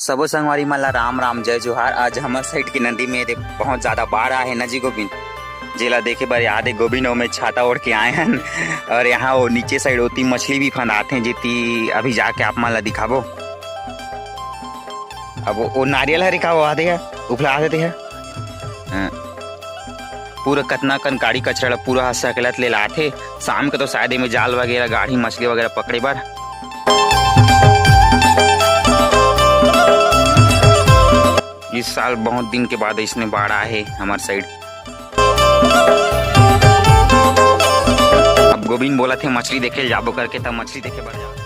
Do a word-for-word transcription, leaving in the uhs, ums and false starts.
सबो संगवारी मन ला राम राम, जय जोहार। आज हमर side के नदी में दे बहुत ज्यादा बाढ़ आए हे ना जी गोविंद, जेला देखे बर याद है गोविंद, ओमे छाता ओढ़ के आए हन। और यहाँ वो नीचे side होती मछली भी फंदात हैं, जेती अभी जाके आप मन ला दिखाबो। अब वो, वो नारियल हरे का वो आदे है, उफला आदे है। हाँ। पूरा कतना कन काड़ी कचरा ला पूरा ह सकलत ले लाथे। शाम के तो शायद एमे जाल वगैरह, गाड़ी मछली वगैरह पकड़े बर। इस साल बहुत दिन के बाद इसने बाढ़ आए हे हमर side। अब गोविंद बोला थे मछली देखे जाबो करके, तब मछली देखे बर जा।